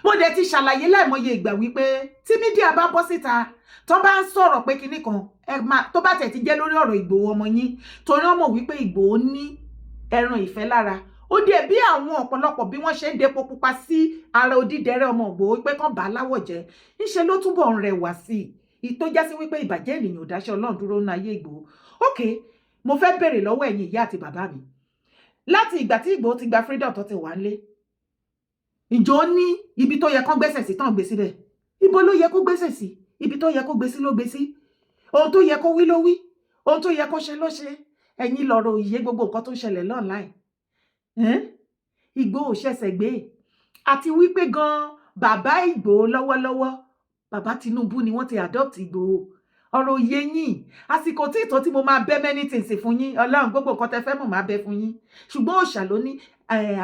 Mo dẹ̀ ti ṣàlàyé láìmọye ìgbà wípé tí media bá bọ́ síta, tó bá ń sọ̀rọ̀ pé kinní kan, ẹ máa tó bá tẹ̀ ti jẹ́ lórí ọ̀rọ̀ Ìgbòho ọmọ yín, torí wọ́n mọ̀ wípé Ìgbòho ní ẹran ìfẹ́ lára. Ó dẹ̀ bí àwọn ọ̀pọ̀lọpọ̀ bí wọ́n ṣe ń depo pupa sí ara odídẹrẹ́ ọmọ Ìgbòho pé kán bá láwọ̀ jẹ́, ńṣe ló túbọ̀ ń rẹwà sí i, tó já sí wípé ìbàjẹ́ ènìyàn ò dáṣẹ́ Ọlọ́run dúró ní ayé Ìgbòho. Ok, mo fẹ́ bèrè lọ́wọ́ ẹ̀yin ìyá àti bàbá mi, láti ìgbà tí Ìgbòho ti gba freedom tó ti wà nílé, ìjọ ní ibi tó yẹ kán gbẹ́sẹ̀ sí tán gbé síbẹ̀? Ibo ló yẹ kó gbẹ́sẹ̀ sí? Ibi tó yẹ kó gbé sí ló gbé sí. Ohun tó yẹ kó wí ló wí, ohun tó yẹ kó ṣe ló ṣe. Ẹ̀yin lọ̀rọ̀ òye gbogbo nǹkan tó ń ṣẹlẹ̀ online. Ìgbòho ṣẹ̀ṣẹ̀ gbé, àti wípé gan bàbá Ìgbòho lọ́wọ́lọ́wọ́, bàbá Tinubu ni wọ́n ti adopt Ìgbòho. Ọ̀rọ̀ òye yín, àsìkò tí ìtọ́ tí mo máa bẹ́ many things fún yín. Ọlọ́run, gbogbo nǹkan tẹ fẹ́ mọ̀ máa bẹ́ fún yín, ṣùgbọ́n òòṣà ló ní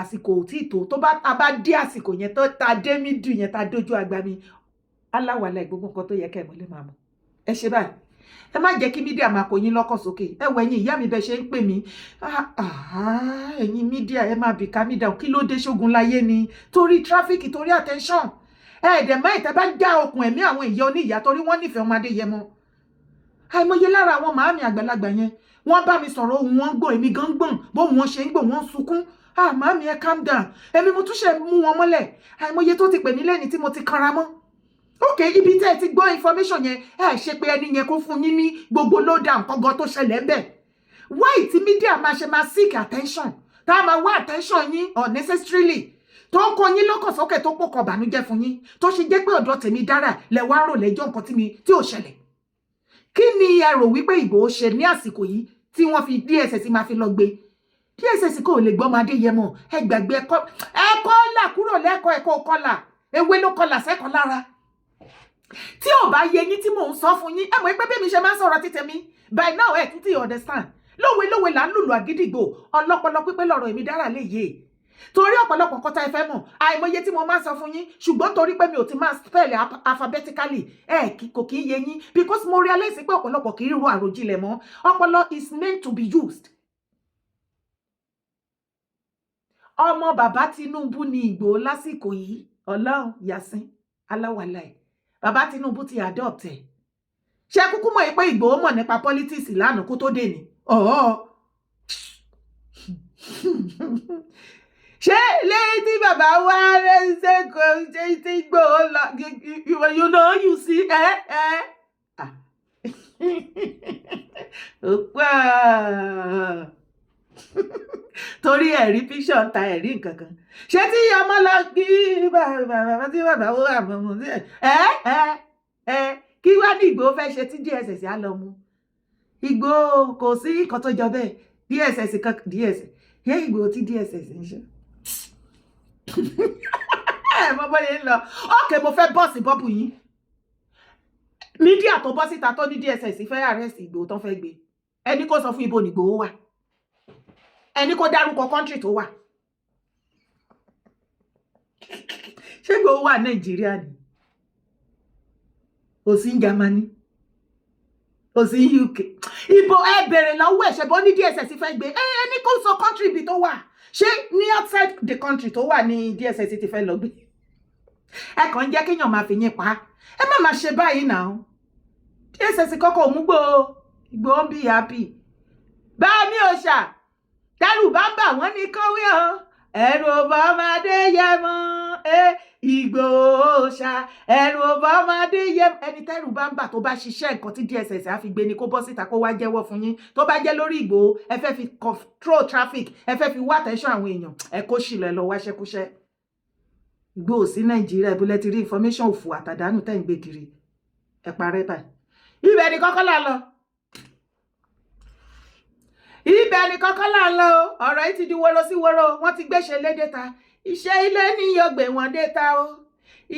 àsìkò tí ìtò tó bá ta bá dé àsìkò yẹn, tó ta dé mídù yẹn, ta dójú àgbà mi aláwàlà, gbogbo nǹkan tó yẹ kẹ́ ẹ̀ mọ̀ lè máa mọ̀. Ẹ ṣe báyìí, ẹ má jẹ́ kí media máa kó yín lọ́kàn sókè. Ẹ wọ ẹ̀yin ìyá mi, bẹ́ẹ̀ ṣe ń pè mí, ẹ̀yin media, ẹ máa bì ká mi down. Kí ló dé? Ṣógun láyé ni? Torí traffic, torí attention, ẹ ẹ̀dẹ̀ má ìtẹ́ bá já okùn ẹ̀mí àwọn ìyá oníyàá torí wọ́n nífẹ̀ẹ́ ọmọdé yẹn mọ́. Àìmọye lára àwọn màámi àgbàlagbà yẹn, wọ́n bá mi sọ̀rọ̀, ohùn wọn gbọ̀n, èmi gan gbọ̀n, bóun wọn ṣe ń gbọ̀n, wọ́n ń sunkún. "Ah, màámi, ẹ calm down." Èmi mo tún ṣe mú wọn mọ́lẹ̀. Àìmọye tó ti pè mí lẹ́ni tí mo ti kanra mọ́. Ok, ibi tẹ́ ẹ ti gbọ́ information yẹn, ẹ ṣe pé ẹni yẹn kó fún yín ní gbogbo lowdown nǹkan gan tó ṣẹlẹ̀ ń bẹ̀. Why tí media máa ṣe máa seek attention, tá a máa wá attention yín unnecessarily, tó ń kó yín lọ́kàn sókè, tó pò kọ bànújẹ́ fún yín, tó ṣe jẹ́ pé ọ̀dọ̀ tèmi dára lẹ wá ń rò lẹ́jọ́ nǹkan tí mi tí ò ṣẹlẹ̀? Kí ni ẹ rò wípé Ìgbòho ṣe ní àsìkò yìí tí wọ́n fi DSS máa fi lọ gbé? DSS kò lè gbọ́ ọmọdé yẹn mọ́. Ẹ gbàgbé ẹ̀kọ́, ẹ̀kọ́ là kúrò lẹ́kọ̀ọ́, ẹ̀kọ́ kọlà, ewé ló kọlà sẹ́kọ̀ọ́ lára. Tí ò bá yé yín tí mò ń sọ fún yín, ẹ mọ̀ pé bí mi ṣe máa ń sọ̀rọ̀ títẹ̀ mi by now, ẹ̀ tún ti understand. Lówe lówe là ń lùlù àgídìgbò, ọlọ́pọlọ pípé lọ̀rọ̀ èmi dára lè yé, torí ọ̀pọ̀lọpọ̀ nǹkan tá ẹ fẹ́ mọ̀, àìmọye tí mo máa ń sọ fún yín, ṣùgbọ́n torí pé mi ò ti máa spell alphabetically, ẹ kò kì í yé yín, because mo realize pé ọ̀pọ̀lọpọ̀ kì í ro àròjinlẹ̀ mọ́. Ọpọlọ is meant to be used. Ọmọ bàbá Tinubu ní Ìgbòho lásìkò yìí. Ọlọ́run yasin aláwàlá ẹ̀, bàbá Tinubu ti adopt ẹ̀. Ṣé kúkú mọ̀ pé Ìgbòho mọ̀ nípa politics lánàá kó tó dé ni? Ọ̀ọ́, ṣé lẹ́yìn tí bàbá wa ṣe kò ṣe tí Ìgbòho lọ, you know, you see, ẹ ẹ ó pọ̀ torí ẹ̀rí píṣọ̀ ń ta ẹ̀rí nǹkan kan. Ṣé tí ọmọ lọ kí bàbá, tí bàbá wà mọ̀ ẹ ẹ ẹ, kí wá ní Ìgbòho fẹ́ ṣe tí DSS á lọ mú Ìgbòho? Kò sí nǹkan tó jọ bẹ́ẹ̀. DSS kan, DSS yẹ Ìgbòho tí DSS ń ṣe, ẹ mọ bóyá ń lọ. Ókè, mo fẹ́ bọ́ọ̀sì bọ́ọ̀bù yín. Media tó bọ́ síta tó ní DSS fẹ́ arrest Ìgbòho, tó fẹ́ gbé, ẹni kó sọ fún ibo ní Ìgbòho wà, ẹni kó dárúkọ country tó wà. Ṣé Ìgbòho wà Nàìjíríà ni? Kò sí ní Germany, kò sí UK. Ibo? Ẹ bèrè lọ́wọ́ ẹ̀. Ṣẹ̀bọ́n ní DSS fẹ́ gbé ẹ, ẹni kó sọ country ibi tó wà. Ṣé ní outside the country tó wà ní DSS ti fẹ́ lọ gbé? Ẹ kàn ń jẹ́ kéèyàn máa fi yín pa. Ẹ má máa ṣe báyìí náà. DSS kọ́kọ́ òmùgbò Ìgbòho ń bí happy bá mi ò ṣà tẹ́rù bá ń bà wọ́n ní kọ́wé o. Ẹ̀rù ọba ọmọdé yẹ mọ́ ẹ Ìgbòho ṣá, ẹ̀rù ọba ọmọdé yẹ. Ẹni tẹ́rù bá ń bà, tó bá ṣiṣẹ́ nǹkan tí DSS á fi gbé ni, kó bọ́ síta, kó wá jẹ́wọ́ fún yín. Tó bá jẹ́ lórí Ìgbòho, ẹ fẹ́ fi control traffic, ẹ fẹ́ fi wá attention àwọn èèyàn, ẹ kó sì lọ, ẹ lọ wáṣẹ́kúṣẹ́. Ìgbòho sí Nàìjíríà, ìbúlẹ̀ ti rí information òfò àtàdánù tẹ́ ń gbé kiri, ẹ parẹ́ báyìí. Ibẹ̀ ni kọ́kọ́ là lọ, ibẹ̀ ni kọ́kọ́ là ń lọ o. Ọ̀rọ̀ yìí ti di woro sí woro. Wọ́n ti gbéṣẹ́ lédè ta. Iṣẹ́ ilé ní yóò gbé wọn dé ta o,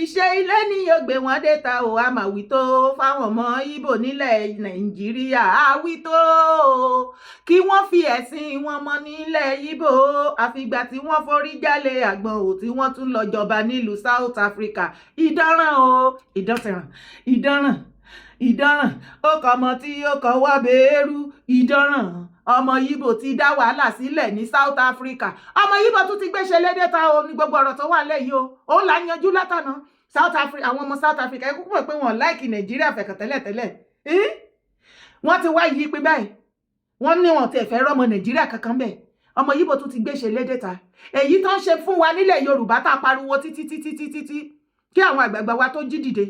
iṣẹ́ ilé ní yóò gbé wọn dé ta o. A máa wí tó fáwọn ọmọ Ìgbò nílẹ̀ Nàìjíríà, a wí tó o, kí wọ́n fi ẹ̀sìn wọn mọ́ nílẹ̀ Ìgbò. Àfìgbà tí wọ́n forí jálẹ̀ àgbọn ò, tí wọ́n tún lọ jọba nílùú South Africa. Ìdánràn o, ìdánràn, ìdánràn, ìdánràn. Ó kọ ọmọ tí ó kọ wá bẹ́ẹ̀rù ìdánràn. Ọmọ Yíbò ti dá wàhálà sílẹ̀ ní South Africa. Ọmọ Yíbò tún ti gbéṣẹ́ lédè ta o ní gbogbo ọ̀rọ̀ tó wà lẹ́yìn o. Òun là ń yanjú látànà South Africa. Àwọn ọmọ South Africa, ẹ kúkú mọ̀ pé wọ́n like Nàìjíríà fẹ̀kàn tẹ́lẹ̀tẹ́lẹ̀. Wọ́n ti wá yí pé báyìí, wọ́n ní wọn tiẹ̀ fẹ́ rọ́mọ Nàìjíríà kankan bẹ́ẹ̀. Ọmọ Yíbò tún ti gbéṣẹ́ lédè ta. Èyí tó ń ṣe fún wa nílẹ̀ Yorùbá, tá a pariwo títí títí títí kí àwọn àgbààgbà wa tó jí dìde,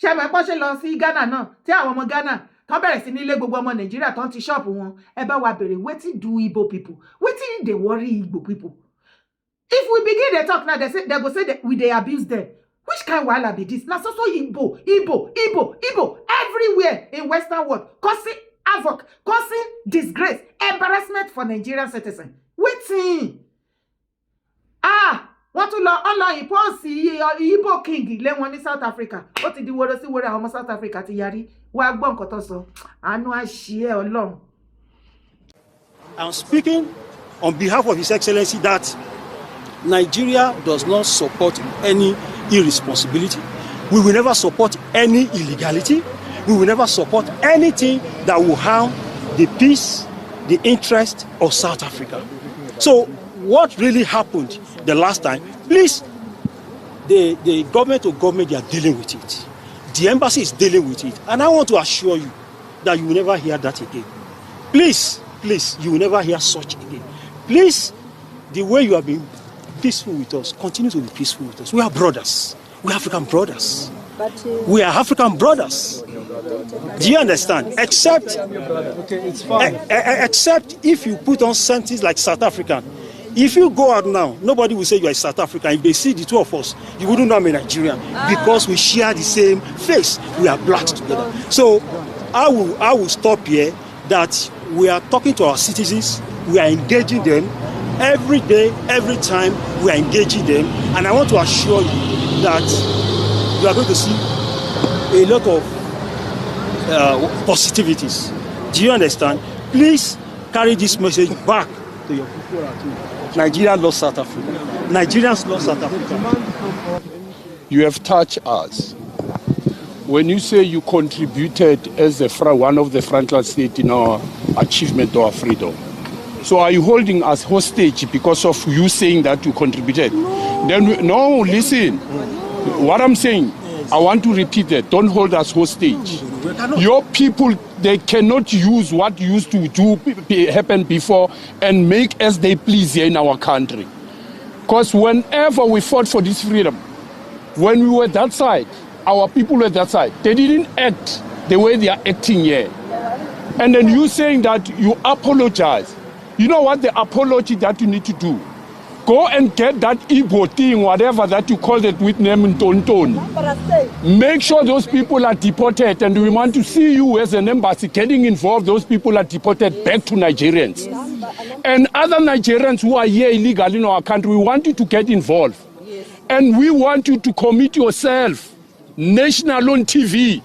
ṣe mọ̀ pọ́n ṣe lọ sí Ghana náà, tí àwọn ọmọ Ghana tán bẹ̀rẹ̀ sí nílé gbogbo ọmọ Nàìjíríà tán ti ṣọ́ọ̀bù wọn. Ẹ bá wa bèrè, wetin do Igbo people? Wetin dey worry Igbo people? If we begin dey talk now, they go say that we dey abuse them. Which kind wahala be this? Na so so Igbo, Igbo, Igbo, Igbo everywhere in Western world, causing havoc, causing disgrace, embarrassment for Nigerian citizens. Wetin? Ah, wọ́n tún lọ ọ́n lọ impose Igbo king lé wọn ní South Africa. Ó ti di woro sí woro. Àwọn ọmọ South Africa ti yarí. Wá gbọ́ nǹkan tó sọ. Àánú àṣìẹ́ Ọlọ́run. I'm speaking on behalf of His Excellency that Nigeria does not support any irresponsibility. We will never support any illegality. We will never support anything that will harm the peace, the interest of South Africa. So what really happened the last time, please, the government to government, they are dealing with it. The embassy is dealing with it. And I want to assure you that you will never hear that again. Please, please, you will never hear such again. Please, the way you have been peaceful with us, continue to be peaceful with us. We are brothers. We are African brothers. We are African brothers. Do you understand? Except, Okay, it's fine. Except if you put on something like South African. If you go out now, nobody will say you are a South African. If they see the two of us, you wouldn't know I'm a Nigerian because we share the same face. We are blacks together. So I will stop here, that we are talking to our citizens, we are engaging them every day, every time we are engaging them. And I want to assure you that you are going to see a lot of positivities. Do you understand? Please carry this message back to your people at home. Nigeria lost South Africa. Nigerians lost South Africa. You have touched us. When you say you contributed as one of the frontline states in our achievement of our freedom. So are you holding us hostage because of you saying that you contributed? No. No, listen. What I'm saying, I want to repeat that. Don't hold us hostage. Your people, they cannot use what used to happen before and make as they please here in our country. Because whenever we fought for this freedom, when we were that side, our people were that side, they didn't act the way they are acting here. And then you saying that you apologize. You know what the apology that you need to do? Go and get that Igbo thing, whatever that you call it with name Tonton. Make sure those people are deported, and we want to see you as an embassy getting involved. Those people are deported back to Nigerians. And other Nigerians who are here illegally in our country, we want you to get involved. And we want you to commit yourself, national on TV,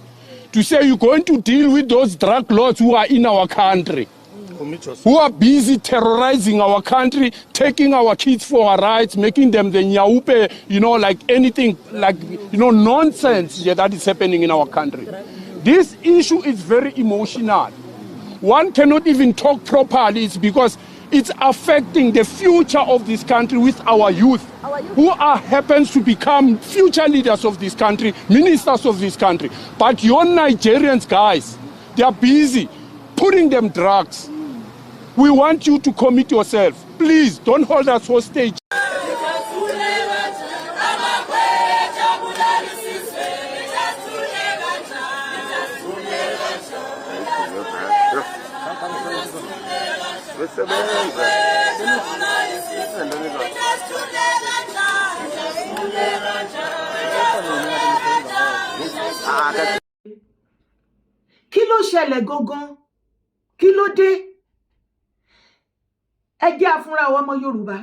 to say you're going to deal with those drug lords who are in our country, who are busy terrorizing our country, taking our kids for our rights, making them the nyaope, like anything, like, nonsense, yeah, that is happening in our country. This issue is very emotional. One cannot even talk properly. It's because it's affecting the future of this country with our youth, who are happens to become future leaders of this country, ministers of this country. But your Nigerians guys, they are busy putting them drugs. We want you to commit yourself. Please don't hold us hostage. Kí ló ṣẹlẹ̀ gangan? Kí ló dé? Ẹ jẹ́ àfúnra àwọn ọmọ Yorùbá.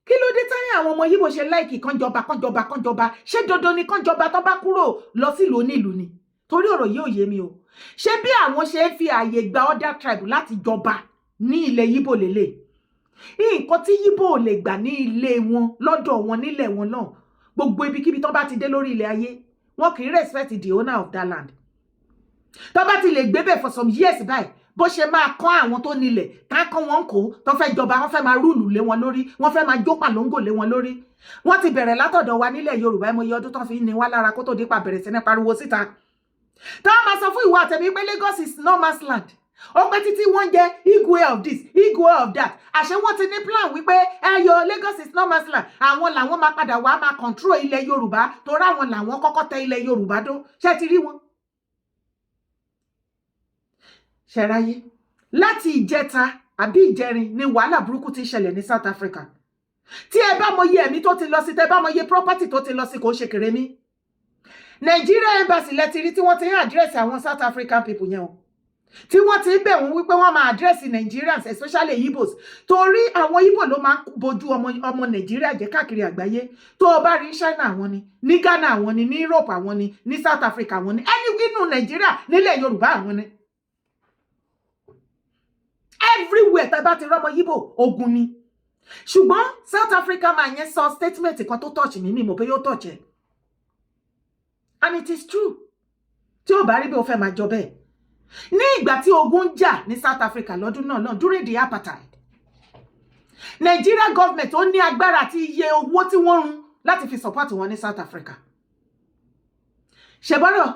Kí ló dé táyà àwọn ọmọ Yíbò ṣe like kánjọba, kánjọba, kánjọba? Ṣé dandan ni kánjọba tó bá kúrò lọ sílùú onílùú ni? Torí ọ̀rọ̀ yìí ò yé mi o. Ṣé bí àwọn ṣe ń fi ààyè gba other tribe láti jọba ní ilẹ̀ Yíbò lélẹ̀, nǹkan tí Yíbò ò lè gbà ní ilé wọn, lọ́dọ̀ wọn, nílẹ̀ wọn náà, gbogbo ibikíbi tó bá ti dé lórí ilẹ̀ ayé, wọn kì í respect the owner of that land. Tó bá ti lè gbé bẹ̀ for some years báyìí, Bó ṣe máa kọ́ àwọn tó nílẹ̀, tá kọ́ wọn kó tó fẹ́ jọba, wọ́n fẹ́ máa rule lé wọn lórí, wọ́n fẹ́ máa jó pàlóńgò lé wọn lórí. Wọ́n ti bẹ̀rẹ̀ látọ̀dọ̀ wa nílẹ̀ Yorùbá. Ẹ mọ iye ọdún tó fi ń ní wá lára kó tó dípa bẹ̀rẹ̀ sí ní pariwo síta. Táwọn máa sọ fún ìwọ àtẹ̀mí pé Lagos is no man's land. Ó pẹ́ títí, wọ́n jẹ́ Igwe of this, Igwe of that. Àṣé wọ́n ti ní plan wípé ẹyọ Lagos is no man's land, àwọn làwọn máa padà wá máa control ilẹ̀ Yorùbá, torí àwọn làwọn kọ́kọ́ tẹ ilẹ̀ Yorùbá dó. Ṣé ti rí wọn? Ṣẹ̀ráyé, láti ìjẹta àbí ìjẹrin ni wàhálà burúkú ti ṣẹlẹ̀ ní South Africa. Tí ẹ bá mọyì ẹ̀mí tó ti lọ sí, tẹ bá mọyì property tó ti lọ sí, kò ṣe kéré mi. Nigeria Embassy lẹ ti rí tí wọ́n ti ń address àwọn South African people yẹn o, tí wọ́n ti ń bẹ̀ wọ́n wípé wọ́n máa address Nigerians, especially Igbos, torí àwọn Igbo ló máa ń bojú ọmọ Nàìjíríà jẹ́ káàkiri àgbáyé. Tó o bá rí China, àwọn ni; ní Ghana, àwọn ni; ní Europe, àwọn ni; ní South Africa, àwọn ni; ẹni inú Nàìjíríà, nílẹ̀ Yorùbá, àwọn ni. Everywhere tá a bá ti rọ́mọ Yíbò, ogun ni. Ṣùgbọ́n South Africa máa yẹn sọ statement kan tó touch mi, mi mọ̀ pé yóò touch ẹ̀, and it is true. Tí ó bá rí bí ó fẹ́ máa jọ bẹ́ẹ̀, ní ìgbà tí ogun ń jà ní South Africa lọ́dún náà náà, during the apartheid, Nigeria government ó ní agbára àti iye owó tí wọ́n run láti fi support wọn ní South Africa. Ṣèbọ́rọ̀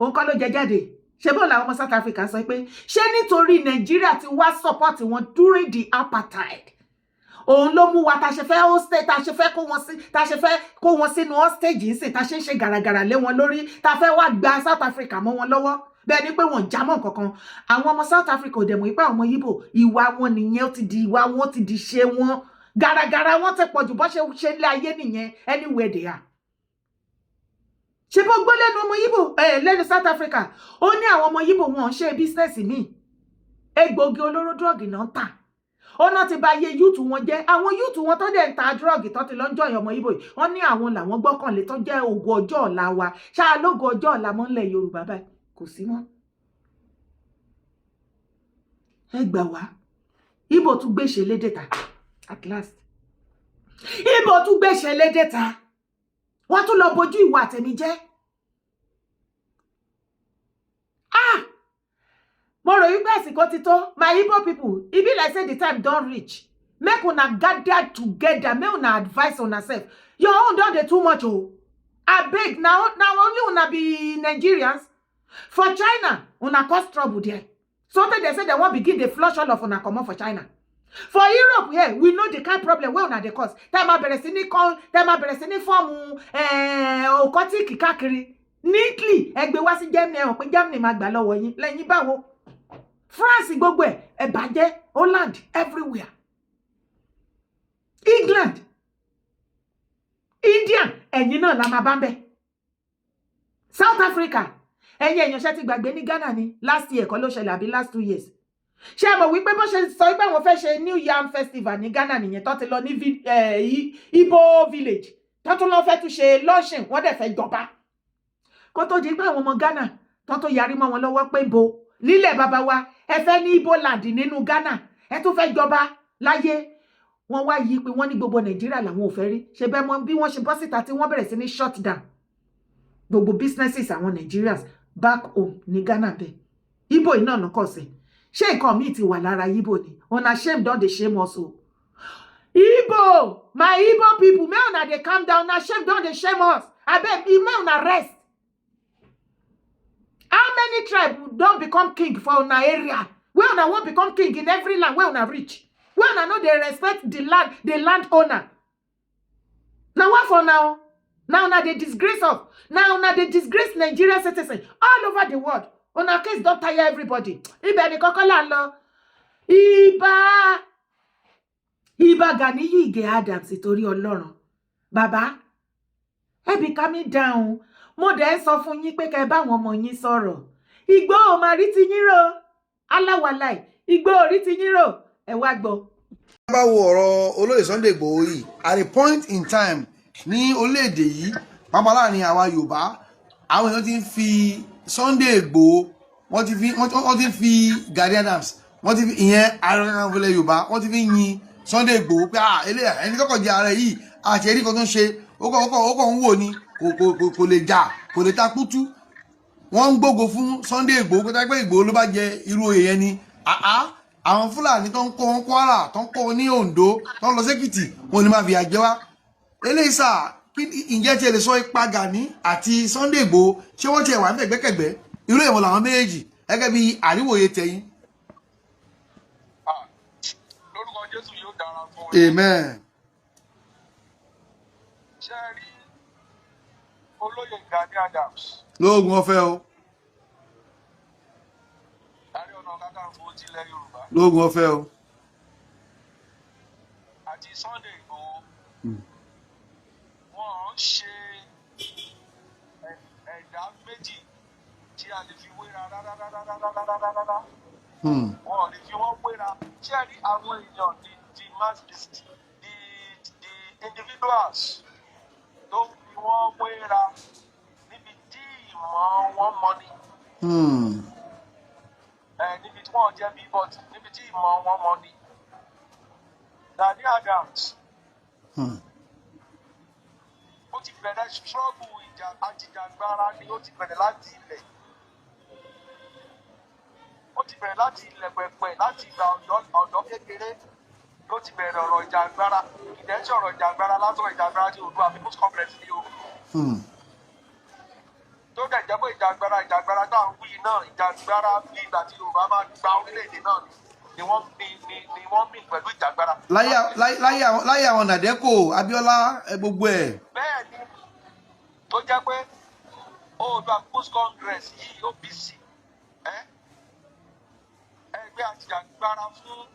òun kọ́ ló jẹ jáde. Ṣe bó làwọn ọmọ South Africa sọ pé ṣé nítorí Nàìjíríà ti wá support wọn during the apartheid, òun ló mú wa tá a ṣe fẹ́ hostage, tá a ṣe fẹ́ kó wọn sí, tá a ṣe fẹ́ kó wọn sínú hostage yìí sìn, tá a ṣe ń ṣe gàràgàrà lé wọn lórí, tá a fẹ́ wá gba South Africa mọ́ wọn lọ́wọ́, bẹ́ẹ̀ ni pé wọ́n já mọ́ nǹkankan. Àwọn ọmọ South Africa ò dẹ̀ mọ̀ pé àwọn ọmọ Yíbò, ìwà wọn nìyẹn, ó ti di ìwà wọn, ti di ṣe wọn. Gàràgàrà wọn ti pọ̀jù. Bọ́ ṣe ṣe ilé ayé nìyẹn anywhere they are. Ṣe bó gbọ́ lẹ́nu ọmọ Yíbò ẹ̀ lẹ́nu South Africa, ó ní àwọn ọmọ Yíbò wọn ń ṣe business míì, egbògi olóró, drug náà ń tà. Ó náà ti bà ayé youth wọn jẹ́. Àwọn youth wọn tó dẹ̀ ń ta drug, tó ti lọ ń join ọmọ Yíbò yìí, wọ́n ní àwọn làwọn gbọ́kànlé tó jẹ́ ògo ọjọ́ ọ̀la wa. Ṣáà lógo ọjọ́ ọ̀la mọ́ ńlẹ̀ Yorùbá báyìí? Kò sí mọ́. Ẹ gbà wá. Ìbò tún gbèsè lédè ta. At last, Ìbò tún gbèsè lédè ta. Wọ́n tún lọ bojú ìwà àtẹ̀mí jẹ́. Ah, mo rò wípé àsìkò ti tó. My Igbo people, e be like say the time don reach. Make una gather together, make una advise una sef. Your own don dey too much o. Abeg, na only una be Nigerians for China? Una cause trouble there, so tey dem say dem wan begin dey flush all of una comot for China. For Europe here, we know the kind problem wey una dey cause. Tẹ́ máa bẹ̀rẹ̀ sí ní kọ́, tẹ́ máa bẹ̀rẹ̀ sí ní form occultic káàkiri. Ní Italy, ẹ gbé wá sí Germany, ẹ hàn pé Germany máa gbà lọ́wọ́ yín lẹ́yìn báwo. France, gbogbo ẹ̀ ẹ̀ bàjẹ́. Holland, everywhere, England, India, ẹ̀yin náà la máa bá ń bẹ̀. South Africa, ẹ̀yin èèyàn, ṣe ti gbàgbé ní Ghana ni last year kọ́ ló ṣẹlẹ̀, àbí last 2 years? Ṣé ẹ mọ̀ wípé bó ṣe sọ pé àwọn fẹ́ ṣe New Yam Festival ní Ghana nìyẹn, tó ti lọ ní Igbo village, tó tún lọ fẹ́ tún ṣe launching, wọ́n dẹ̀ fẹ́ jọba, kó tó di pé àwọn ọmọ Ghana tó tó yarí mọ́ wọn lọ́wọ́ pé bo nílẹ̀ bàbá wa, ẹ fẹ́ ní Igbo land nínú Ghana, ẹ tún fẹ́ jọba láyé. Wọ́n wá yí pé wọ́n ní gbogbo Nàìjíríà làwọn ò fẹ́ rí. Ṣe bẹ́ẹ̀ mọ̀ bí wọ́n ṣe bọ́ síta tí wọ́n bẹ̀rẹ̀ sí ní shut down gbogbo businesses àwọn Nigerians back home ní Ghana bẹ́ẹ̀. Igbo iná ọ̀nà kọ̀ sí. Ṣé nǹkan míì ti wà lára Igbo ni? Una shame don dey shame us o. Igbo, my Igbo people, make una dey calm down. Na shame don dey shame us. Abeg, make una rest. How many tribe don become king for una area wey una wan become king in every land wey una reach, wey una no dey respect the land, the land owner? Na what for now? Na una dey disgrace us. Na una dey disgrace Nigerian citizens all over the world. Una case don tire everybody. Ibẹ̀ ni kọ́kọ́ là ń lọ. Ibà, Ibà Ganiyu Ige Adams, torí Ọlọ́run, bàbá, ẹ bí calm me down. Mo dẹ̀ ń sọ fún yín pé kẹ́ ẹ bá àwọn ọmọ yín sọ̀rọ̀. Ìgbòho máa rí ti yín rò aláwàláì. Ìgbòho rí ti yín rò. Ẹ wá gbọ́. Bá wo ọ̀rọ̀ olóyè Sunday Igboho yìí, at a point in time ní orílẹ̀-èdè yìí, pàápàá láàrin àwa Yorùbá, àwọn èèyàn ti ń fi Sunday Igboho, wọ́n ti fi Gani Adams, wọ́n ti fi ìyẹn Ààrẹ Kakanfò ilẹ̀ Yorùbá, wọ́n ti fi yin Sunday Igboho pé, ah, eléyà ẹni kọ́kọ́ jẹ ààrẹ yìí, àti ẹ̀rí kan tó ń ṣe, ó kọ̀ ń wò ni, kò lè jà, kò lè ta kútú. Wọ́n ń gbógo fún Sunday Igboho pé tápẹ́ Igboho ló bá jẹ irú oyè yẹn ni. Àá, àwọn Fúlàní tó ń kó wọn Kwara, tó ń kó wọn ní Oǹdó, tó ń lọ sÉkìtì, wọn ò ní máa fìyà jẹ wá. Eléyìí sà, ǹjẹ́ tí ẹ lè sọ ipa Gani àti Sunday Igboho, ṣé wọ́n tiẹ̀ wà ń fẹ̀gbẹ́kẹ̀gbẹ́? Irú èèwọ̀n làwọn méjèèjì gẹ́gẹ́ bí àríwòye tẹ̀yìn? Ah, lórúkọ Jésù, yóò dára fún yín. Amen. Ṣé ẹ rí olóyè Gani Adams, Lóògùn ọ̀fẹ́ o. Ààrẹ Ọ̀nà Kakanfò tilẹ̀ Yorùbá, Lóògùn ọ̀fẹ́ o. àti Sunday Igboho, wọ́n ń ṣe ẹ̀dá méjì tí a lè fi wéra rárá rárá rárá rárá rárá. Wọn ò lè fi wọ́n wéra. Ṣé ẹ rí àwọn èèyàn, the mass, the individuals tó fi wọ́n wéra, níbi tí ìmọ̀ wọn mọ ni, ẹ níbi tí wọ́n jẹ́ bí, but níbi tí ìmọ̀ wọn mọ ni. Gani Adams, ó ti bẹ̀rẹ̀ struggle ìjà ajìjàgbara ni. Ó ti bẹ̀rẹ̀ láti ilẹ̀, ó ti bẹ̀rẹ̀ láti ilẹ̀ pẹ̀pẹ̀, láti ìgbà ọ̀dọ́ ọ̀dọ́ kékeré ló ti bẹ̀rẹ̀ ọ̀rọ̀ ìjàgbara. Ìdẹ́sí ọ̀rọ̀ ìjàgbara lásán, ìjàgbara ti Oòduà People's Congress ni o, tó dẹ̀ jẹ́ pé ìjàgbara tá à ń wí náà, ìjàgbara bí ìgbà tí Yorùbá máa gba orílẹ̀-èdè náà ni wọ́n ni wọ́n mì pẹ̀lú ìjàgbara. Láyé àwọn NADECO, Abíọ́lá, gbogbo ẹ̀. Bẹ́ẹ̀ ni, tó jẹ́ pé Oòduà People's Congress yìí, OPC, ẹ́ ẹgbẹ́ àjìjàgbara fún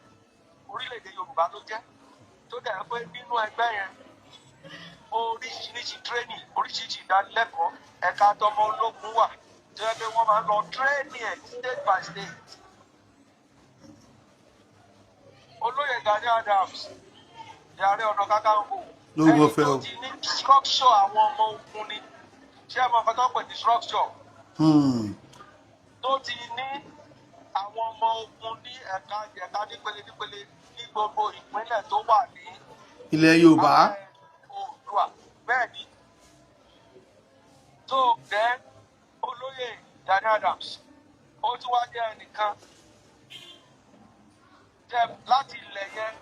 orílẹ̀-èdè Yorùbá ló jẹ́, tó dẹ̀ jẹ́ pé nínú ẹgbẹ́ yẹn, oríṣiríṣi training, oríṣiríṣi ìdánilẹ́kọ̀ọ́, ẹ̀ka tọmọ ológun wà tó yẹ pé wọ́n máa ń lọ training ẹ̀ state by state. Olóyè Gani Adams, ní Ààrẹ Ọ̀nà Kakanfò, Lóògùn ẹni ọ̀fẹ́ tó o. ti ní structure àwọn ọmọ ogun ni. Ṣé ẹ mọ nǹkan tó ń pè ní structure? Tó ti ní àwọn ọmọ ogun ní ẹ̀ka ẹ̀ka, nípele nípele, ní gbogbo ìpínlẹ̀ tó wà ní ilẹ̀ Yorùbá. Abẹ́ Oòduà, bẹ́ẹ̀ ni. Tó then, olóyè Gani Adams, ó tún wá jẹ́ ẹnìkan jẹ́ láti ilẹ̀ yẹn.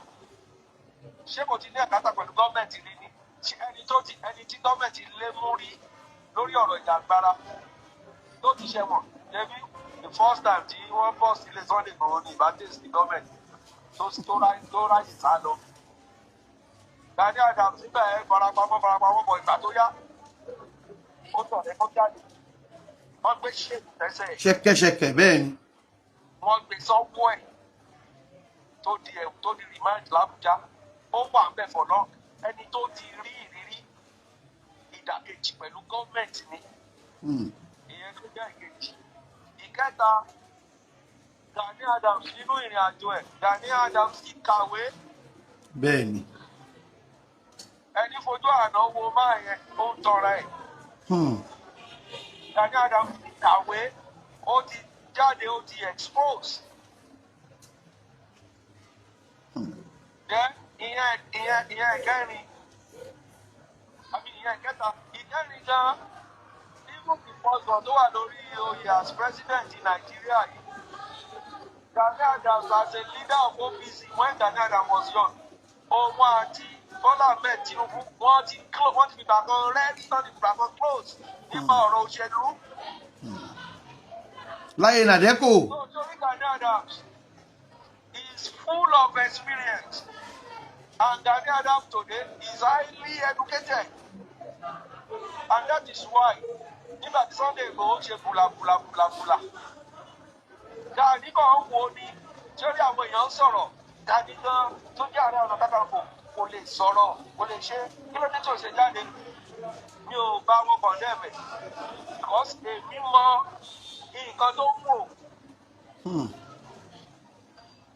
Ṣé kò ti ní ẹ̀kátà pẹ̀lú gọ́ọ̀mẹ̀ntì rí ni? Ṣé ẹni tó ti, ẹni tí gọ́ọ̀mẹ̀ntì lé mú rí lórí ọ̀rọ̀ ìjàgbara, tó ti ṣẹ̀wọ̀n? Ṣebí the first time tí wọ́n bọ̀ sílé Sunday Igboho ní ìbátẹ́sì ní gọ́ọ̀mẹ̀ntì tó ráyè sá lọ. Gani Adams nígbà yẹn farapamọ́ bọ̀. Ìgbà tó yá, ó tọ̀lé, kó jáde, wọ́n gbé chain tẹ́sẹ̀ ẹ̀. Ṣẹ̀kẹ̀ṣẹ̀kẹ̀, bẹ́ẹ̀ ni. Wọ́n gbé sọ́wọ́ ẹ̀, tó di ẹ̀, tó di remand l'Abuja. Ó wà ń bẹ̀ for long. Ẹni tó ti rí ìrírí ìdàkejì pẹ̀lú gọ́ọ̀mẹ̀ntì ni. Ìyẹn ló jẹ́ ìkejì. Ìkẹta, Gani Adams, nínú ìrìn àjò ẹ̀, Gani Adams ti kàwé. Bẹ́ẹ̀ ni. Ẹni fojú àná wo máa yẹn, ó ń tọrọ ẹ̀. Gani Adams ti kàwé, ó ti jáde, ó ti expose. Then ìyẹn ìkẹrin àbí ìyẹn ìkẹta, ìkẹrin gan, even the first one tó wà lórí oyè as president in Nigeria yìí, Gani Adams as a leader of OPC, when Gani Adams was young, òun àti Bọ́lá Ahmed Tinubu, wọ́n ti close, wọ́n ti fìgbà kan rẹ́ẹ̀rí, wọ́n ti fìgbà kan close nípa ọ̀rọ̀ òṣèlú. Láyé NADECO. So Torí Gani Adams is full of experience, and Gani Adams today is highly educated, and that is why nígbà tí Sunday Igboho ṣe bùlà bùlà bùlà bùlà, Gani kan ń wo ni sórí àwọn èèyàn ń sọ̀rọ̀. Gani gan tó jẹ́ Ààrẹ Ọ̀nà Kakanfò kò lè sọ̀rọ̀, kò lè ṣe. Kí ló dé tí ò ṣe jáde? Mi ò bá wọn condemn ẹ̀, because èmi mọ nǹkan tó ń wò.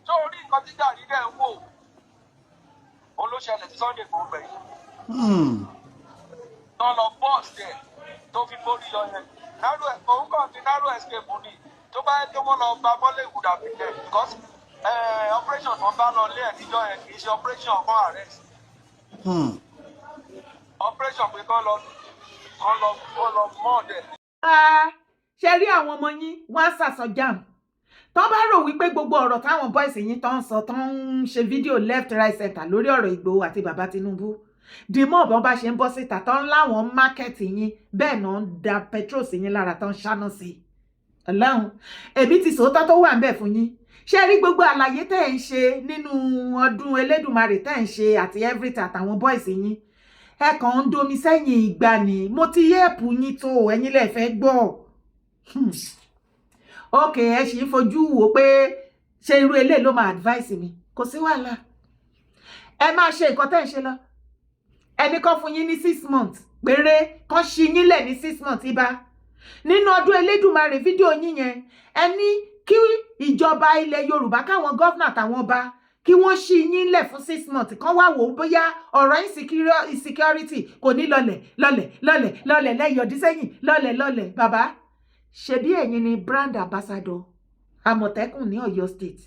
Tó rí nǹkan tí Gani dẹ̀ ń wò, òun ló ṣẹlẹ̀ sí Sunday Igboho gbẹ̀yìn, tó lọ bọ́ọ̀sì ẹ̀ tó fi mórí yọ yẹn. Narrow, òun kàn fi narrow escape ni. Tó bá yẹ kí wọ́n lọ bá mọ́lẹ̀ ìwúdà bìlẹ̀, because operation tó bá lọ lé ẹ̀ níjọ́ yẹn kì í ṣe operation kan arrest, operation pé kán lọ mọ́ọ̀dẹ̀. Ah, ṣe rí àwọn ọmọ yín, wọ́n á sàsọ jam. Tó bá rò wípé gbogbo ọ̀rọ̀ táwọn boys yín tó ń sọ, tó ń ṣe fídíò left, right, center lórí ọ̀rọ̀ Ìgbòho àti bàbá Tinubu, the more bọ́n bá ṣe ń bọ́ síta tó ń láwọn market yín, bẹ́ẹ̀ náà ń da petrol sí yín lára, tó ń ṣáná sí i. Ọlọ́run, èmi ti sòótọ́ tó wà ń bẹ̀ fún yín. Ṣé rí gbogbo àlàyé tẹ́ ẹ̀ ń ṣe nínú ọdún Elédùmarè tẹ́ ẹ̀ ń ṣe àti everything àtàwọn boys yín, ẹ kàn ń domi sẹ́yìn ìgbà ni. Mo ti yẹ́ẹ̀pù yín tó, ẹ̀yin lẹ fẹ́ gbọ́. Ok, ẹ sì ń fojú wò pé ṣé irú eléyìí ló máa advice mi. Kò sí wàhálà, ẹ máa ṣe nǹkan tẹ́ ẹ̀ ń ṣe lọ. Ẹnì kan fún yín ní 6 months péré, kan ṣí yín lẹ̀ ní 6 months. Ibà nínú ọdún Elédùmarè, fídíò yín yẹn, ẹ ní kí ìjọba ilẹ̀ Yorùbá, káwọn governor àtàwọn ọba, kí wọ́n ṣí yín lẹ̀ fún 6 months, kán wá wò ó bóyá ọ̀rọ̀ insecurity kò ní lọlẹ̀ lọlẹ̀ lọlẹ̀ lọlẹ̀ lẹ́yìn ọdún sẹ́yìn lọlẹ̀ lọlẹ̀. Bàbá, ṣebí ẹ̀yin ni brand ambassador Àmọ̀tẹ́kùn ní Ọ̀yọ́ State.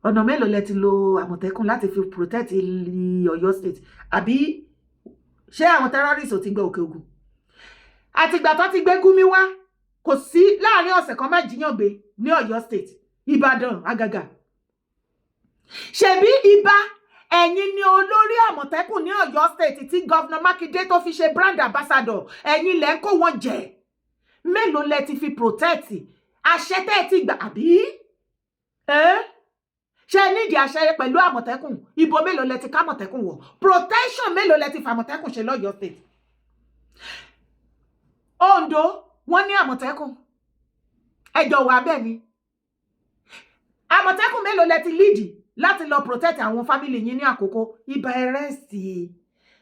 Ọ̀nà mélòó lẹ ti lo Àmọ̀tẹ́kùn láti fi protect Ọ̀yọ́ State? Àbí ṣé àwọn terrorists ò ti gbé Òkè Ògùn? Àtìgbà tó ti gbé Gúmi wá, kò sí láàrin ọ̀sẹ̀ kan má jíyàn gbé ní Ọ̀yọ́ State, Ìbàdàn àgàgà. Ṣebí ibà ẹ̀yin ni olórí Àmọ̀tẹ́kùn ní Ọ̀yọ́ State tí Governor Mákindé tó fi ṣe brand ambassador, ẹ̀yin lẹ́ ń kó wọn jẹ. Mélòó lẹ ti fi protect? Àṣẹ tẹ́ ẹ ti gbà, àbí ṣe nídìí àṣẹ pẹ̀lú Àmọ̀tẹ́kùn? Ibo mélòó lẹ ti ká Àmọ̀tẹ́kùn wọ̀? Protection mélòó lẹ ti fa Àmọ̀tẹ́kùn ṣe lọ́yọ́ State? Ondo, wọ́n ní Àmọ̀tẹ́kùn, ẹjọ́ wà bẹ́ẹ̀ ni. Àmọ̀tẹ́kùn mélòó lẹ ti lead láti lọ protect àwọn family yín ní àkókò ibà? Ẹrẹ́sì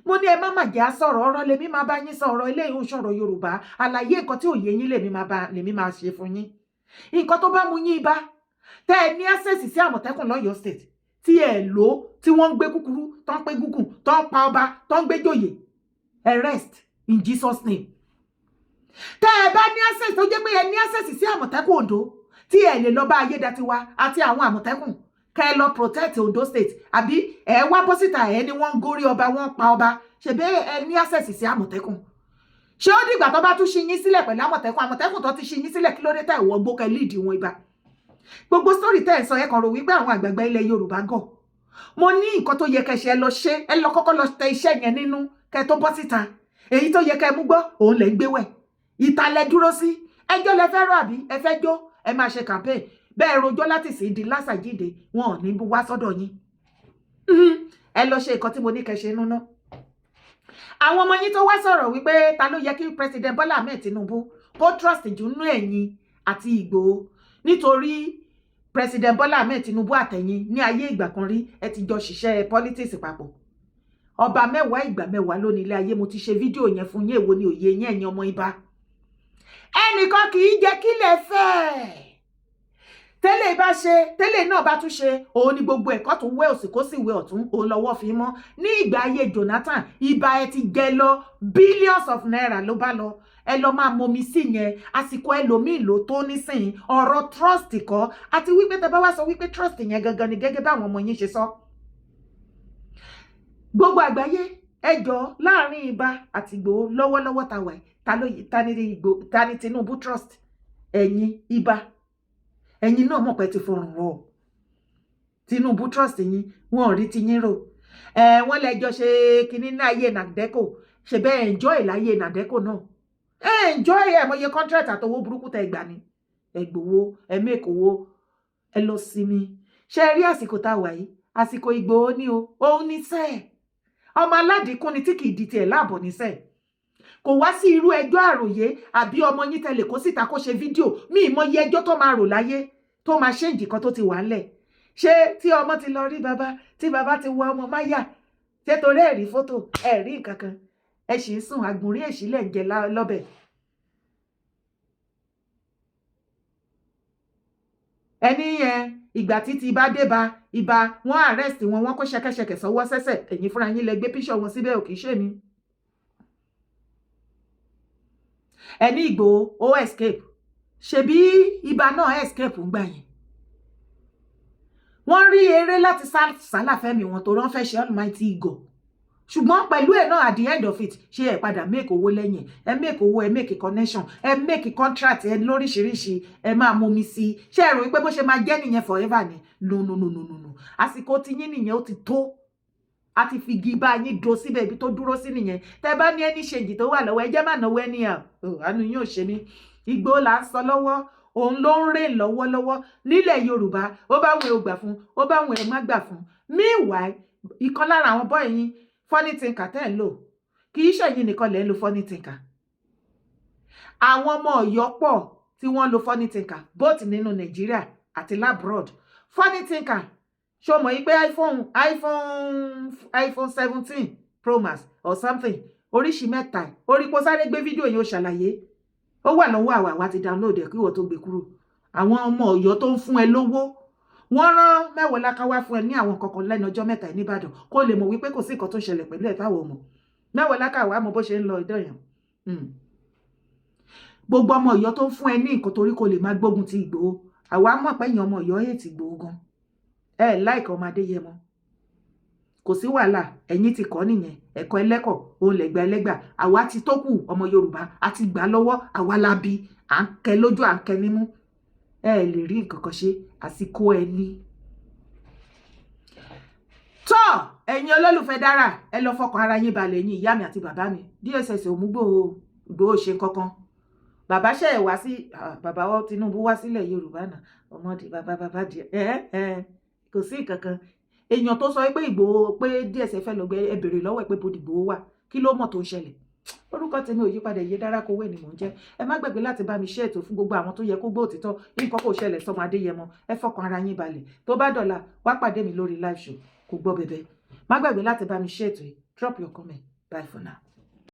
mo ní ẹ má mà jẹ́ àsọ̀rọ̀ ọ̀rọ̀ lèmi máa bá yín sọ̀rọ̀. Eléyìí ń sọ̀rọ̀ Yorùbá, àlàyé nǹkan tí òye yín lèmi máa bá, lèmi máa ṣe fún yín. Nǹkan tó bá mú yín ibà tẹ́ ẹ ní access sí Àmọ̀tẹ́kùn lọ́yọ̀ọ́ State tí ẹ lò ó, tí wọ́n ń gbé kúkúrú, tó ń pé gúngùn, tó ń pa ọba, tó ń gbé jòyè, ẹ rest in Jesus' name. Tẹ́ ẹ bá ní access, tó jẹ́ pé ẹ ní access sí Àmọ̀tẹ́kùn Ondo, tí ẹ lè lọ bá Ayédatiwa àti àwọn Àmọ̀tẹ́kùn kẹ́ ẹ lọ protect Ondo State, àbí ẹ wá bọ́ síta, ẹ ní wọ́n ń gorí ọba, wọ́n ń pa ọba, ṣèbí ẹ ní access sí Àmọ̀tẹ́kùn? Ṣé ó dìgbà tó bá tún ṣí yín sílẹ̀ pẹ̀lú Àmọ̀tẹ́kùn? Àmọ̀tẹ́kùn tó ti ṣí yín sílẹ̀, kí ló dé tẹ̀ wọ́ gbó kẹ́ lead wọn? Ibà gbogbo story tẹ́ ẹ̀ sọ, ẹ kàn rò wípé àwọn àgbààgbà ilẹ̀ Yorùbá gọ̀. Mo ní nǹkan tó yẹ kẹ́ ṣe, ẹ lọ ṣe. Ẹ lọ kọ́kọ́ lọ tẹ iṣẹ́ yẹn nínú kẹ́ tó bọ́ síta. Èyí tó yẹ kẹ́ mú gbọ́, òun lẹ̀ ń gbé wẹ̀. Ìta lẹ dúró sí. Ẹjọ́ lẹ fẹ́ rọ, àbí ẹ fẹ́ jó? Ẹ máa ṣe campaign bẹ́ẹ̀, rojọ́ láti sì di lásàjíǹde, wọn ò ní wá sọ́dọ̀ yín. Ẹ lọ ṣe nǹkan tí mo ní kẹ́ ṣe núná. Àwọn ọmọ yín tó wá sọ̀rọ̀ wípé ta ló yẹ kí President Bola Ahmed Tinubu kó trust jù nínú ẹ̀yin àti Ìgbòho, nítorí President Bola Ahmed Tinubu àtẹ̀yin ní ayé ìgbà kan rí, ẹ ti jọ ṣiṣẹ́ politics papọ̀. Ọba mẹ́wàá, ìgbà mẹ́wàá lónìí ilé ayé. Mo ti ṣe fídíò yẹn fún yín. Èwo ni òye yín, ẹ̀yin ọmọ ibà? Ẹnìkan kì í jẹ́ kílẹ̀ fẹ́. Tẹ́lẹ̀ bá ṣe, tẹ́lẹ̀ náà bá tún ṣe, òun ni gbogbo ẹ̀kọ́ tó wẹ́ òsì kó sì wẹ́ ọ̀tún, òun lọ́wọ́ fi mọ́. Ní ìgbà ayé Jonathan, ibà ẹ ti jẹ lọ, billions of naira ló bá lọ. Ẹ lọ máa momi sí yẹn. Àsìkò ẹlòmíì ló tó nísìnyí. Ọ̀rọ̀ trust kọ́, àti wípé tẹ bá wá sọ wípé trust yẹn gangan ni, gẹ́gẹ́ báwọn ọmọ yín ṣe sọ, gbogbo àgbáyé, ẹ jọ, láàrin Ìbà àti Ìgbòho lọ́wọ́lọ́wọ́ ta wà, ta ló ta ní Ìgbò, ta ní Tinubu trust? Ẹ̀yin Ìbà, ẹ̀yin náà mọ̀ pé ti fọrùn rọ̀. Tinubu trust yín, wọn ò rí ti yín rò. Ẹ wọ́n lẹ́jọ́ ṣe kinní ní ayé NADECO, ṣe bẹ́ẹ̀ enjoy láyé NADECO náà, ẹ enjoy ẹ mọye contract àtọwọ́ burúkú tẹ gbà ní. Ẹ gbowó, ẹ mẹ́kọ̀wó, ẹ lọ sinmi. Ṣe rí àsìkò tá a wà yìí? Àsìkò Ìgbòho ní o. Òun ní sẹ́ẹ̀ ọmọ aládìkún ni tí kì í di tiẹ̀ láàbọ̀ ní sẹ́ẹ̀. Kò wá sí irú ẹjọ́ àròyé àbí ọmọ yín tẹ́lẹ̀ kó síta kó ṣe fídíò mí ìmọye ẹjọ́ tó máa rò láyé tó máa ṣéǹjì kan tó ti wà ńlẹ̀. Ṣé tí ọmọ ti lọ rí bàbá, tí bàbá ti wọ ọmọ máyà, ṣé torí ẹ̀ rí fótò, ẹ̀ rí nǹkan kan, ẹ sì ń sùn àgbọ̀nrín èṣí lẹ̀ ń jẹ lọ́bẹ̀. Ẹni yẹn, ìgbà tí ti ibà dé ba ibà, wọ́n arrest wọn, wọ́n kó ṣẹ̀kẹ̀ṣẹ̀kẹ̀ sọ́wọ́ sẹ́sẹ̀. Ẹ̀yin fúnra yín lẹ gbé píṣọ̀ wọn síbẹ̀, ò kì í ṣe mi. Ẹni Ìgbòho ó escape, ṣebí ibà náà escape ń gbà yẹn. Wọ́n rí eré láti sálà fẹ́mi wọn tó rán fẹ́ ṣe almighty eagle. Ṣùgbọ́n pẹ̀lú ẹ̀ náà, at the end of it, ṣé ẹ padà make owó lẹ́yìn ẹ? Make owó, ẹ make connection, ẹ make contract, ẹ lóríṣiríṣi, ẹ máa momi sí i. Ṣé ẹ rò wípé bó ṣe máa jẹ́ nìyẹn forever ni? No, no, no, no, no, no. Àsìkò tí yín nìyẹn, ó ti tó. A ti fi igi bá yín do síbẹ̀, ibi tó dúró sí nìyẹn. Tẹ bá ní ẹni ṣèjì tó wà lọ́wọ́, ẹ jẹ́ má náwó ẹni à. Àánú yín ò ṣe mí. Ìgbòho là ń sọ lọ́wọ́, òun ló ń rìn lọ́wọ́lọ́wọ́ nílẹ̀ Yorùbá. Ó bá wọn ò gbà fún, ó bá wọn ẹ̀ má gbà fún. Meanwhile, ìkan lára àwọn boy yín, Funny Thinker tẹ́ ń lò, kì í ṣẹ̀yìn nìkan lẹ́ ń lo Funny Thinker. Àwọn ọmọ Ọ̀yọ́ pọ̀ tí wọ́n lo Funny Thinker, both nínú Nàìjíríà àti l'abroad. Funny Thinker, ṣó mọ̀ yí pé iPhone 17 Pro Max or something, oríṣi mẹ́ta ẹ̀ orí kó sáré gbé fídíò yẹn, ó ṣàlàyé, ó wà lọ́wọ́ àwa. Àwa ti download ẹ̀ kí ìwọ tó gbé kúrò. Àwọn ọmọ Ọ̀yọ́ tó ń fún ẹ lówó, wọ́n rán Mẹ́wọ̀ọ́láká wá fún ẹ ní àwọn kankan lẹ́nu ọjọ́ mẹ́ta ẹ̀ nìbàdàn, kó lè mọ̀ wípé kò sí nǹkan tó ṣẹlẹ̀ pẹ̀lú ẹ̀ táwọn ọmọ Mẹ́wọ̀ọ́láká wàá mọ bó ṣe ń lọ ìdọ̀yàn. Gbogbo ọmọ Ọ̀yọ́ tó ń fún ẹ ní nǹkan torí kó lè máa gbógun ti Ìgbòho, àwa mọ̀ pé ẹ̀yin ọmọ Ọ̀yọ́ hate Ìgbòho gan, ẹ láìka ọmọ Adéyẹmọ. Kò sí wàhálà, ẹ̀yin ti kọ́ nìyẹn, ẹ̀kọ́ ẹlẹ́kọ̀ òun lẹ̀gbà ẹlẹ́gbà. Àwa ti tó kù, ọmọ Yorùbá a ti gbà lọ́wọ́, àwa la bí à ń kẹ lójú, à ń kẹ nímú. Ẹ lè rí nǹkan kan ṣe, àsìkò ẹ ní. Tọ́ ẹ̀yin olólùfẹ́ dára, ẹ lọ fọkàn ara yín balẹ̀. Ẹ̀yin ìyá mi àti bàbá mi, DSS ò mú Ìgbòho. Ìgbòho ṣe kankan. Bàbá ṣe wá sí, bàbá Tinubu wá sílẹ̀ Yorùbá náà, ọmọdé bàbá bàbá díẹ̀ ẹ ẹ kò sí nǹkan kan. Èèyàn tó sọ pé Ìgbòho, pé DSS fẹ́ lọ gbé, ẹ bèrè lọ́wọ́ ẹ pé bó Ìgbòho wà, kí ló mọ̀ tó ń ṣẹlẹ̀? Orúkọ tèmi ò yípadà, iye dára kowé ni mò ń jẹ́. Ẹ má gbàgbé láti bá mi ṣe ètò fún gbogbo àwọn tó yẹ kó gbọ́ òtítọ́. Nǹkan kò ṣẹlẹ̀ sọmọ Adéyẹmọ, ẹ fọkàn ara yín balẹ̀. Tó bá dọ̀la, wá pàdé mi lórí live show, kò gbọ́ bẹ̀bẹ̀. Má gbàgbé láti bá mi ṣe ètò yìí. Drop your comment. Bye for now.